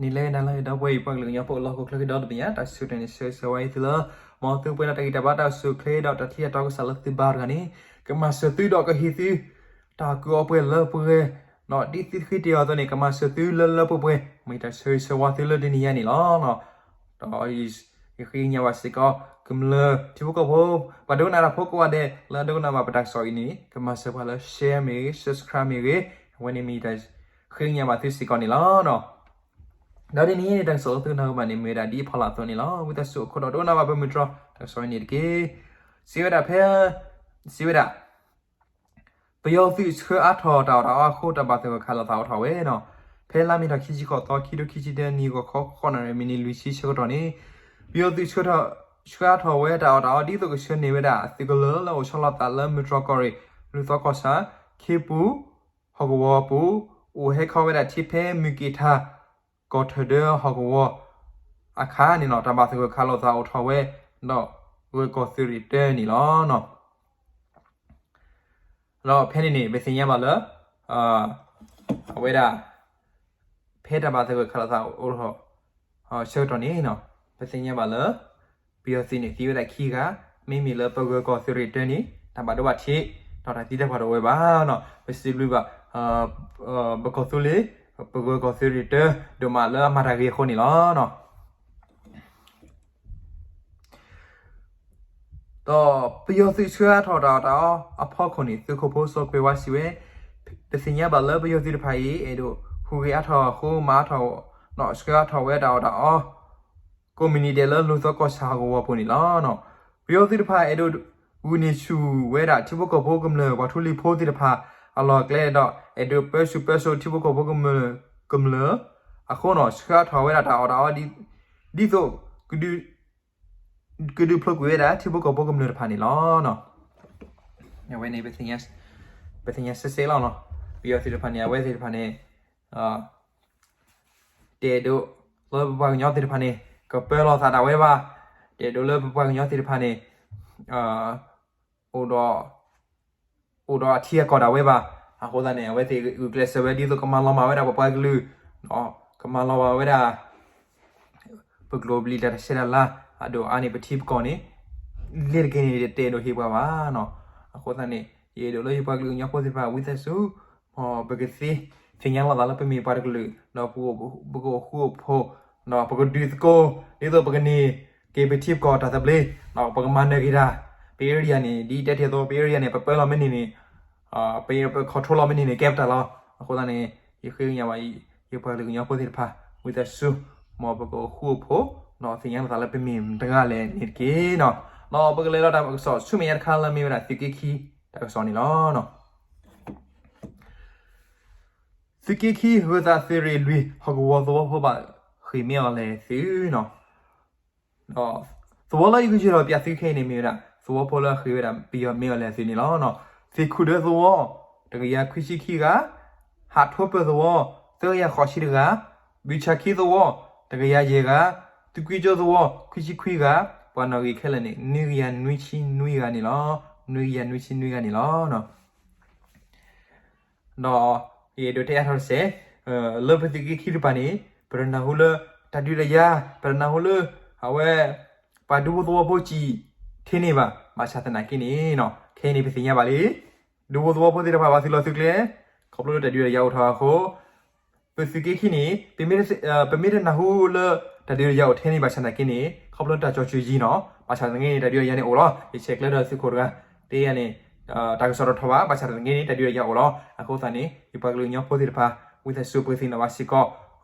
နံၤလၢအဂ့ၤ နၤလၢအဂ့ၤ ဒီပုၢ်ဝဲၢ်ယပှၤကလုာ်ကညီဖိလၢဟီၣ်ခိၣ်ချၢဒီတဘ့ၣ်ညါ, တၢ်စူၢ်တၢ်နာ်န့ၣ် ဆၢဂ့ၤဆၢဝါအံၤသုလၢ မ်သုပှဲၤဒီးတၢ်ဂံၢ်တၢ်ဘါ တၢ်အိၣ်ဆူၣ်အိၣ်ချ့ဒီးတၢ်ထံၣ်တၢ်တီကစၢ်လၢသုဘါတဂၤန့ၣ်, ကမၤစၢၤသုဒီးကဟ့ၣ်သု တၢ်ကူၣ်အီပှဲၤလၢပှဲၤ, ဒီးဒ်သုဃ့တ့ၢ်အီၤအသိးန့ၣ် ကမၤစၢၤသုလၢလၢပှဲၤပှဲၤ, မ့ၢ်တၢ်ဆၢဂ့ၤဆၢဝါသုလၢတနံၤညါန့ၣ်လီၤ. ဒီးယဃ့ကညးဘၣ်စ့ၢ်ကီး ကမျၢၢ်ထံဖိကီၢ်ဖိ ပှၤဒိကနၣ်တၢ်ဖိကိးဂၤဒဲး လၢအဒိကနၣ်ဘၣ်ပတၢ်ကစီၣ်အံၤန့ၣ် ကမၤစၢၤပှၤလၢ share မ့ၢ်ဂ့ၤ subscribe မ့ၢ်ဂ့ၤ, အဝဲန့ၣ်မ့ၢ်တၢ်ဃ့ကညးဘၣ်သုစ့ၢ်ကီးန့ၣ်လီၤ. ဒီးတနံၤအံၤန့ၣ် တၢ်ကစီၣ်လၢသုကနၢ်ဟူဘၣ်န့ၣ် မ့ၢ်ဝဲဒၣ်ဒ်အဖီလာ်အသိးန့ၣ်လီၤ. ဝံသးစူၤအခိၣ်ဒီးဒိကနၣ်ဘၣ်ပမုၢ်တြီၢ် တၢ်ကစီၣ်အံၤန့ၣ်တက့ၢ်. စံးဝဲဒၣ်ဖဲ စံးဝဲဒၣ် ပယီၤသုးဆှၢအါထီၣ်တၢ်အီၣ်တၢ်အီအဃိ တၢ်ဘၣ်သဂၢၢ်ခးလိာ်သးအိၣ်ထီၣ်ဝဲနီၤ. ဖဲလါမ့ၤထီၣ်ခံဆံဃိးသီ ခံထိခံဆံတၢနံၣ် ဂီၤခီဃိးနၣ်ရံၣ် မံးနံးလွံၢ်ဆံဆၢကတီၢ်န့ၣ် ပယီၤသုးဆှၢထီၣ် ဆှၢအါထီၣ်ဝဲတၢ်အီၣ်တၢ်အီ ဒ်သိးကဆှၢန့ၢ်ဝဲဒၣ်သုးကလၢၤလၢအိၣ်ဆီလီၤသးလၢမုၢ်တြီၢ်ကီၢ်ရ့ၣ် လူၢ်သီကီၢ်ဆၣ် ခ့ပူၤ ဟီၣ်ကဝီၤအပူၤ အိၣ်ဟဲခီဝဲဒၣ်ထံဖဲမုၢ်က့ၤထါ ကီၢ်ထၢၣ်ဒၢဟီၣ်ကဝီၤအခါန့ၣ်နီၤ တၢ်ဘၣ်သဂၢၢ်ခးလိာ်သးအိၣ်ထီၣ်ဝဲ ဒီးဂၢၢ်ကီၢ်သုးရ့ၣ်တၢန့ၣ်လီၤ. ဒီးဖဲန့ၣ်န့ၣ် ပသ့ၣ်ညါဘၣ်လၢ အဝဲဒၣ် ဖဲတၢ်ဘၣ်သဂၢၢ်ခးလိာ်သးအိၣ်ထီၣ် ဆၢကတီၢ်န့ၣ်နီၤ ပသ့ၣ်ညါဘၣ်လၢ ပယီၤသုးန့ၣ် သံဝဲဒၣ်ခံဂၤ, မ့မ့ၢ်လၢပဂၢၢ်ကီၢ်သုးရ့ၣ်တၢန့ၣ် တၢ်ဘၣ်ဒိဘၣ်ထံး ဒီးတၢ်သံတၢ်ပှၢ်တအိၣ်ဝဲဘၣ်နီၤ. ပစံးဘျုးဘၣ် ပကီၢ်သူလ့ၤ ပဂၢၢ်ကီၢ်သုးရ့ၣ်တၢ ဒိၣ်မးလၢအမၤတၢ်ဂ့ၤအဃိန့ၣ်လီၤ. ဒီးပယီၤသုးဆှၢအါထီၣ်တၢ်အီၣ်တၢ်အီအဖီခိၣ်န့ၣ် သုးခိၣ်ဖိစီၤကွဲၤဝါစံးဝဲ, ပသ့ၣ်ညါဘၣ်လၢပယီၤသုးတဖၣ်အံၤ အဲၣ်ဒိးဟူးဂဲၤအါထီၣ်အဃိ မၤအါထီၣ် ဒီးဆှၢအါထီၣ်ဝဲတၢ်အီၣ်တၢ်အီ ကိးမုၢ်နံၤဒဲးလၢလူၢ်သီကီၢ်ဆၣ်ဟီၣ်ကဝီၤပူၤန့ၣ်လီၤ. ပယီၤသုးတဖၣ်အဲၣ်ဒိးဂုာ်န့ၢ်ဆူၣ်ဝဲဒၣ်ထံဖိကီၢ်ဖိကမျၢၢ်ပှၤထူလံၤဖိသ့ၣ်တဖၣ်အလီၢ်အကျဲဒီး အဲၣ်ဒိးပၢဆူၣ်ပၢစိးထံဖိကီၢ်ဖိကမျၢၢ်ကမျၢၢ်အဃိနီၤ ဆှၢအါထီၣ်ဝဲဒၣ်တၢ်အီၣ်တၢ်အီ ဒ်သိး ကဒုးဖျိးကွံာ်ဝဲဒၣ်ထံဖိကီၢ်ဖိကမျၢၢ်တဖၣ်န့ၣ်လီၤ. အဝဲန့ၣ် ပသ့ၣ်ညါစဲစဲလီၤနီၤ. ပယီၤသုးတဖၣ်န့ၣ် အဝဲသ့ၣ်တဖၣ်န့ၣ် တအဲၣ်ဒိးလၢပပှၤကညီသ့ၣ်တဖၣ်န့ၣ် ကပၢလီၤသးဒၣ်ဝဲဘၣ်, တအဲၣ်ဒိးလၢပပှၤကညီသ့ၣ်တဖၣ်န့ၣ် အိၣ်ဒီး အိၣ်ဒီးအထံအကီၢ်ဒၣ်ဝဲဘၣ်. အဃိသတးန့ၣ် အဝဲသ့ၣ်ဂုာ်ကျဲးစၢးဝဲဒ်သိးကမၤလီၤမၢ်ဝဲဒၣ်ပပှၤကလုာ်, ကမၤလီၤမၢ်ဝဲဒၣ် ပကျိၤပလံၤတၢ်ဆဲးတၢ်လၤ အဒိၣ်အါန့ၢ်ပထံပကီၢ်န့ၣ် လ့ၤတက့ၢ်န့ၣ် တအဲၣ်ဒိးဟ့ၣ်ပှၤဘၣ်နီၤ. အဃိသတးန့ၣ် ယအဲၣ်ဒိးလၢယပှၤကလုာ်ကညီဖိသ့ၣ်တဖၣ် ဝံသးစူၤ မ်ပကသ့သ့ၣ်ညါလီၤသးလၢပမ့ၢ်ပှၤတကလုာ် ဒီးပကအိၣ်ဃူအိၣ်ဖိး ဒီးပကဒုးသကိး ဒ်သိးပကန့ၢ်က့ၤပထံပကီၢ်တၢ်သဘျ့, ဒီးပကမၤနၢၤက့ၤတၢ် ပ area န့ၣ် ဒ်တဲတ့ၢ်အသိး ပ area န့ၣ် ပပၢလီၤမ့ၢ်န့ၢ်န့ၣ် ပ control လီၤမ့ၢ်န့ၢ်န့ၣ် ကဲပတၢ်လီၤ. အဃိသတးန့ၣ် ယဃ့ကညးဘၣ် ယပှၤကလုာ်ကညီဖိသ့ၣ်တဖၣ် ဝံသးစူၤ မ်ပကအိၣ်ဃူအိၣ်ဖိး ဒီးသ့ၣ်ညါလီၤသးလၢပမ့ၢ်မတဂၤလဲၣ်န့ၣ်တက့ၢ်နီၤ. ဒီးပကလဲၤလီၤတၢ်ကစီၣ်ဆူမဲာ်ညါတခါလၢမ့ၢ်ဝဲဒၣ်သုးက့ခံတၢ်ကစီၣ်န့ၣ်လီၤ. သုးက့ခံဂၢၤသးသုးရ့ၣ်လွံၢ် ဟီၣ်ကဝီၤသဝီဖိဘၣ်ဃ့ၢ်မ့ၢ်အီၤလဲၣ်သုနီၤ. ဒီးသဝီလၢယကယၢၢ်လီၤပၠးသုခဲအံၤန့ၣ်မ့ၢ်ဝဲဒၣ် သဝီဖိလၢအဃ့ၢ်ဝဲဒၣ်ပယီၤမ့ၢ်အီၤလဲၣ်သုန့ၣ်လီၤ. သ့ၣ်ခူၣ်ဒၢသဝီ တကယၤခွံဆံခံဂၤ, ဟးထိပၢၢ်သဝီ သၢကယၤဃိးဆံတဂၤ, ဘုၣ်ဆၣ်ခံသဝီ တကယၤယဲၢ်ဂၤ, သုးကွံကၠိသဝီ ခွံဆံခွံဂၤ, ပှၤနီၣ်ဂံၢ်ခဲလၢာ်န့ၣ် နွံကယၤနွံဆံနွံဂၤန့ၣ်လီၤ. နွံကယၤနွံဆံနွံဂၤန့ၣ်လီၤ. ဒီးယအဲၣ်ဒိးတဲအါထီၣ်တစဲး လၢပသုးက့ခံတဖၣ်န့ၣ် ပတနၢ်ဟူလၢ တၢ်ဒုးတၢ်ယၤ ပတနၢ်ဟူလၢ အဝဲ ပှၤဒူဖိသဝီဖိစံး ထဲန့ၣ်ဘၣ်. ဘၣ်ဆၣ်သနာ်က့န့ၣ် ခဲအံၤန့ၣ် ပသ့ၣ်ညါဘၣ်လံ ဒူဖိသဝီဖိသ့ၣ်တဖၣ် ပှၤသုးလီၢ်သုးကျဲ ခီဖျိလၢတၢ်ဒုးတၢ်ယၤအိၣ်ထီၣ်အဃိ ပသုးက့ခံန့ၣ် ပမ့ၢ်တနၢ်ဟူလၢ တၢ်ဒုးတၢ်ယၤအိၣ်ထဲန့ၣ် ဘၣ်ဆၣ်သနာ်က့န့ၣ် ခီဖျိတၢ်ကၠီၣ်ဆူၣ်ယံၤနီၤ. ဘၣ်ဆၣ်သနာ်က့န့ၣ် တၢ်ဒုးတၢ်ယၤန့ၣ်အိၣ်လီၤ. ယဆဲးကျၢဒီးသုးခိၣ်တဂၤ တဲယၤန့ၣ် တၢ်ကစီၣ်တထီၣ်ဘၣ်. ဘၣ်ဆၣ်သနာ်က့န့ၣ် တၢ်ဒုးတၢ်ယၤအိၣ်လီၤ. အဃိသတးန့ၣ် ယပှၤကလုာ်ကညီဖိသ့ၣ်တဖၣ် ဝံသးစူၤပကသ့ၣ်နီၣ်ဘၣ်စ့ၢ်ကီး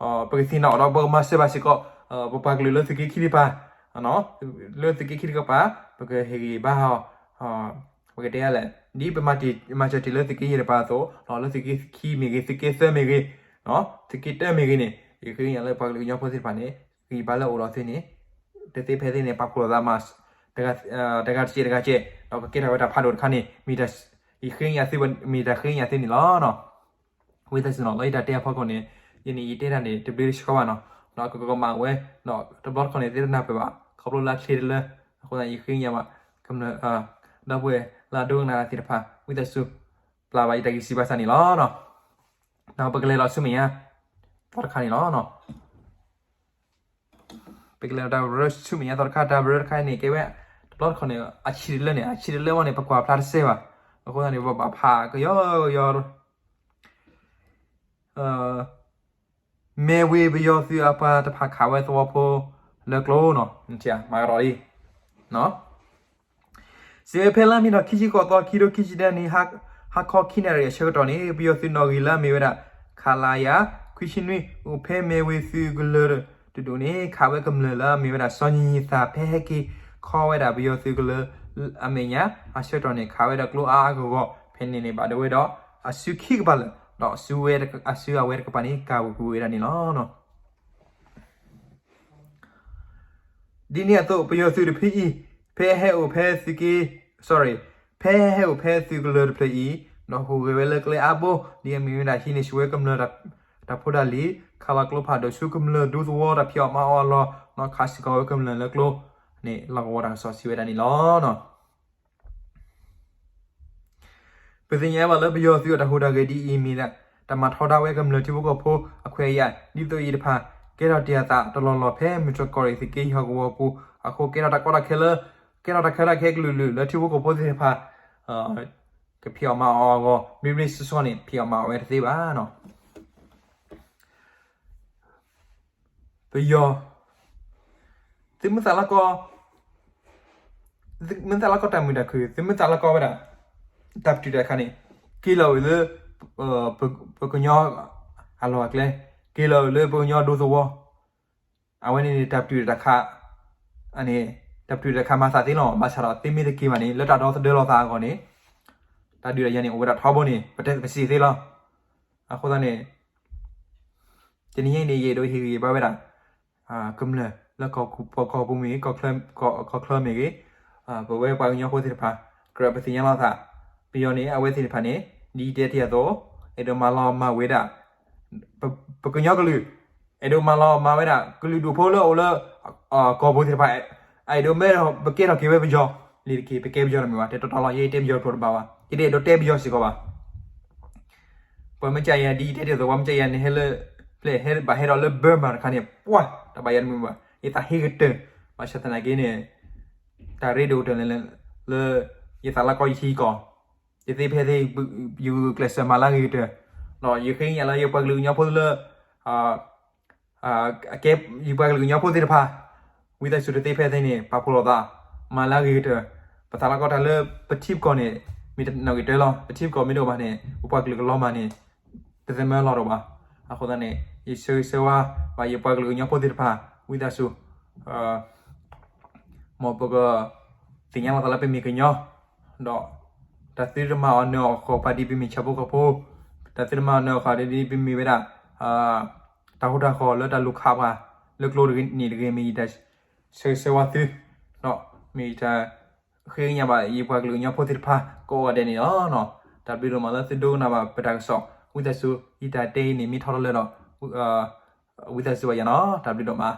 ပကသ့ၣ်နီၣ်ဒီးပကမၤစၢၤဘၣ်စ့ၢ်ကီး ပပှၤကလုာ်လၢသုးက့ခံတဖၣ် လၢသုးက့ခံတကပၤ ပကဟ့ၣ်ဂံၢ်ဘါအီၤ ပကတဲလဲၣ် ဒ်ပမၤစၢၤတ့ၢ်လၢသုးက့ယဲၢ်တကပၤအသိး လၢသုးက့ခံမ့ၢ်ဂ့ၤ သုးက့သၢမ့ၢ်ဂ့ၤ သုးက့တၢမ့ၢ်ဂ့ၤန့ၣ် ယဃ့ကညးလၢပှၤကလုာ်ကညီဖိသ့ၣ်တဖၣ်န့ၣ် ဂံၢ်ဘါလၢအအိၣ်ဒီးသုန့ၣ် တသ့ဖဲသ့န့ၣ် ပာ်ဖှိၣ်လိာ်သး တဂၤတစဲးတဂၤစဲး ဒီးကကဲထီၣ်ဝဲတၢ်ဖးဒိၣ်တခါန့ၣ် မ့ၢ် ယဃ့ကညးသု မ့ၢ်တၢ်ဃ့ကညးသုန့ၣ်လီၤ. ဝံသးစူၤနီၤ လၢယတၢ်တဲအဖီခိၣ်န့ၣ် ယန့ၣ်ယတဲတၢ်န့ၣ် တဘျုးတဆှီဘၣ်နီၤ ဒီးကကမၣ်ဝဲ ဒီးတဘျီတခီၣ်န့ၣ် သုတနၢ်ပၢၢ်ဘၣ် ခီဖျိလၢအချ့တလၢ အဃိသတး ယဃ့ကညးဘၣ် ကမျၢၢ် ဒီပုၢ်ဝဲၢ်လၢအဒိကနၣ်တၢ်သ့ၣ်တဖၣ် ဝံသးစူၤ ပျၢ်ဘၣ်ယတၢ်ဂံၢ်စၢ်ဘါစၢ်န့ၣ်လီၤ. ဒီးပကလဲၤလီၤဆူမဲာ်ညါ သီတခါန့ၣ်လီၤ. ပကလဲၤဒီးတၢ်ဘရၢဆူမဲာ်ညါသီတခါ, တၢ်ဘရၢတခါအံၤန့ၣ် ကဲဝဲတဘျီတခီၣ်န့ၣ် အဆံးတလၢန့ၣ်, အဆံးတလၢဝဲန့ၣ် ပကွၢ်ဖျါတစဲးဘၣ်. အဃိသတးန့ၣ် ပဘၣ်ဖးကယီကယီ မဲၢ်ဝ့ၤပယီၤသုးအပှၤတဖၣ်ခးဝဲသဝီဖိလၢကျိနီၤ, မၤကဒီးလံ. စံးဝဲဖဲလါမ့ၤထီၣ်ခံဆံဃိးသီ ခံထိခံဆံတၢနံၣ် ဟါခီခံနၣ်ရံၣ်အဆၢကတီၢ်န့ၣ် ပယီၤသုးနီၣ်ဂံၢ်လၢအမ့ၢ်ဝဲဒၣ် ခလရ ခွံဆံနွံ အိၣ်ဖဲမဲၢ်ဝ့ၤသုးကလၢၤတဒူၣ်န့ၣ် ခးဝဲကမျၢၢ်လၢအမ့ၢ်ဝဲဒၣ် စီၤညီနံသး ဖဲဟဲက့ၤခီဝဲဒၣ်ပယီၤသုးကလၢၤအမဲာ်ညါ အဆၢကတီၢ်န့ၣ် ခးဝဲဒၣ်ကျိအါအါဂီၢ်ဂီၢ် ဖဲန့ၣ်န့ၣ် ဘၣ်ဒိဝဲဒီးအစုခံကပၤလၢာ် ဒီးအစုအဝဲတကပၤန့ၣ် ကၢ်ဝဲကွံာ်ဝဲဒၣ်န့ၣ်လီၤ. ဒ်န့ၣ်အသိး ပယီၤသုးတဖုအံၤ ဖဲဟဲအိၣ်ဖဲသုးက့ sorry, ဖဲဟဲအိၣ်ဖဲသုးကလၢၤတဖျၢၣ်အံၤ ဒီးဟူးဂဲၤဝဲလၢကျဲအါဘိ ဒ်အမ့ၢ်ဝဲဒၣ် ဟံးန့ၢ်ဆူၣ်ဝဲကမျၢၢ်တၢ်ဖိတၢ်လံၤ, ခးလီၤကျိဖးဒိၣ်ဆူကမျၢၢ်ဒူသဝီ တၢ်ဖံးအီၣ်မၤအီၣ်အလီၢ် ဒီးခးစ့ၢ်ကီးဝဲကမျၢၢ်လၢကျိန့ၣ် လီၢ်ကဝီၤတၢ်ကစီၣ်စံးဝဲဒၣ်န့ၣ်လီၤ. ပသ့ၣ်ညါဘၣ်လၢပယီၤသုးအတၢ်ဟူးတၢ်ဂဲၤဒ်အံၤမ့ၢ်ဒၣ် တၢ်မၤထီဒါဝဲကမျၢၢ်ထံဖိကီၢ်ဖိအခွဲးအယာ် ဒ်သိးအံၤတဖၣ် ကဲထီၣ်တ့ၢ်အသးတလီၢ်လီၢ်ဖဲမုၢ်တြီၢ်ကီၢ်ရ့ၣ်သုးက့ယီၤကဝီၤပူၤ အဃိကဲထီၣ်တၢ်ကီတၢ်ခဲလၢ ကဲထီၣ်တၢ်ခဲလၢာ်ခဲကလုာ်လုာ်လၢထံဖိကီၢ်ဖိသ့ၣ်တဖၣ် ကဖံးအီၣ်မၤအီၣ်အဂီၢ် မ့မ့ၢ်စီစီန့ၣ် ဖံးအီၣ်မၤအီၣ်ဝဲတသ့ဘၣ်နီၤ. ပယီၤ သုမ့ၢ်သးလီကီ သုမ့ၢ်သးလီကီတၢ်မုာ်တၢ်ခုၣ် သုမ့ၢ်သးလီကီဝဲဒၣ် တၢ်ပတုာ်တၢ်ခးန့ၣ် က့ၤလီၤဝဲလၢ ပကညီအလီၢ်အကျဲ က့ၤလီၤဝဲလၢပကညီဒူသဝီ အဝဲန့ၣ်န့ၣ် တၢ်ပတုာ်တၢ်ခး အန့ၣ် တၢ်ပတုာ်တၢ်ခးမၤသးသ့လီၤ. ဘၣ်ဆၣ်ဒီးသုမ့ၢ်တက့ၤဘၣ်န့ၣ် လၢတၢ်ဒီသဒၢလီၤသးအဂီၢ်န့ၣ် တၢ်ဒုးတၢ်ယၤန့ၣ် အိၣ်ဝဲဒၣ်ထီဘိန့ၣ် ပတဲပစံးသ့လီၤ. အဃိသတးန့ၣ် တနံၤညါအံၤန့ၣ် ယအဲၣ်ဒိးဟ့ၣ်ဂံၢ်ဘါဝဲဒၣ် ကမျၢၢ်လၢကီၢ်ပူၤမ့ၢ်ဂ့ၤ ကီၢ်ချၢမ့ၢ်ဂ့ၤ ပဝဲပှၤကညီဖိသ့ၣ်တဖၣ် ကြၢးပသ့ၣ်ညါလီၤသး ပယီၤန့ၣ် အဝဲသ့ၣ်တဖၣ်န့ၣ် ဒ်ယတဲတ့ၢ်အသိး အဲၣ်ဒိးမၤလီၤမၢ်ဝဲဒၣ် ပကညီကလုာ် အဲၣ်ဒိးမၤလီၤမၢ်ဝဲဒၣ် ကလုာ်ဒူၣ်ဖိလၢအအိၣ်လၢ ကီၢ်ပူၤသ့ၣ်တဖၣ် အဲၣ်ဒိးမ့ၢ်ဒီး ပကဲထီၣ်က့ၤဝဲပယီၤ လံတက့ၢ် ပကဲပယီၤတမ့ၢ်ဘၣ် တဲတီတီလီၤ ယတဲပယီၤတကျိာ်တဘၣ်ဘၣ် ယတအဲၣ်ဒိးတဲပယီၤစ့ၢ်ကီးဘၣ် ပှၤမ့ၢ်ကယၤဒ်ယတဲတ့ၢ်အသိး ပှၤမ့ၢ်ကယၤန့ၣ် ဟဲလၢ ဖျဲၣ်ဟဲဘၣ်ဟဲဒီးလၢ Burma တခါန့ၣ် ပှၤ တဘၣ်ယၤတမုာ်ဘၣ် ယသးဟ့ကတၢၢ် ဘၣ်ဆၣ်သနာ်က့န့ၣ် တၢ်ရ့ဒိၣ်ကတၢၢ်လၢ လၢ ယသးလီကီယထံကီၢ် ယသ့ဖဲသ့ ယဂုာ်ကျဲးစၢးမၤလၢအဂ့ၤကတၢၢ် ဒီးယဃ့ကညးလၢယပှၤကလုာ်ကညီဖိလၢ အကဲ ယပှၤကလုာ်ကညီဖိသ့ၣ်တဖၣ် ဝံသးစူၤတသ့ဖဲသ့န့ၣ် ပာ်ဖှိၣ်လိာ်သး မၤလၢအဂ့ၤကတၢၢ် ပသးလီကီတၢ်လၢပထံပကီၢ်န့ၣ် မ့ၢ်တနီၣ်ဂ့ၤတၢၢ်လီၤ ပထံပကီၢ်မ့ၢ်တအိၣ်ဘၣ်န့ၣ် ပပှၤကလုာ်ကလီၤမၢ်န့ၣ် တသမၢလီၤတအိၣ်ဘၣ်. အဃိသတးန့ၣ် ယဆၢဂ့ၤဆၢဝါဘၣ်ယပှၤကလုာ်ကညီဖိသ့ၣ်တဖၣ် ဝံသးစူၤ မ်ပက သ့ၣ်ညါလီၤသးလၢပမ့ၢ်ကညီ ဒီး တၢ်သုတမၤအီၤနၢၤအီၤဃီၤပှၤဒ်ပမ့ၢ်ဆၣ်ဖိကီၢ်ဖိ, တၢ်သုတမၤအီၤနၢၤအီၤဃီၤဒ်ပမ့ၢ်ဝဲဒၣ် တၢ်ဟူးတၢ်ဃီၤလၢတၢ်လူၤခးပှၤ လၢကျိတဂ့ၤန့ၣ်တဂ့ၤ မ့ၢ်ယတၢ်ဆၢဂ့ၤဆၢဝါသု, ဒီးမ့ၢ်ယတၢ်ဃ့ကညးဘၣ်ယပှၤကလုာ်ကညီဖိသ့ၣ်တဖၣ် ကိးဂၤဒဲးန့ၣ်လီၤ. တၢ်ဘျုးဒိၣ်မးလၢသုဒိကနၣ်ဘၣ်ပတၢ်ကစီၣ်, ဝံသးစူၤ ယတၢ်တဲအံၤန့ၣ် မ့ၢ်ထီထီၣ်လၢဒီး ဝံသးစူၤဘၣ်ယၤနီၤ, တၢ်ဘျုးဒိၣ်မး.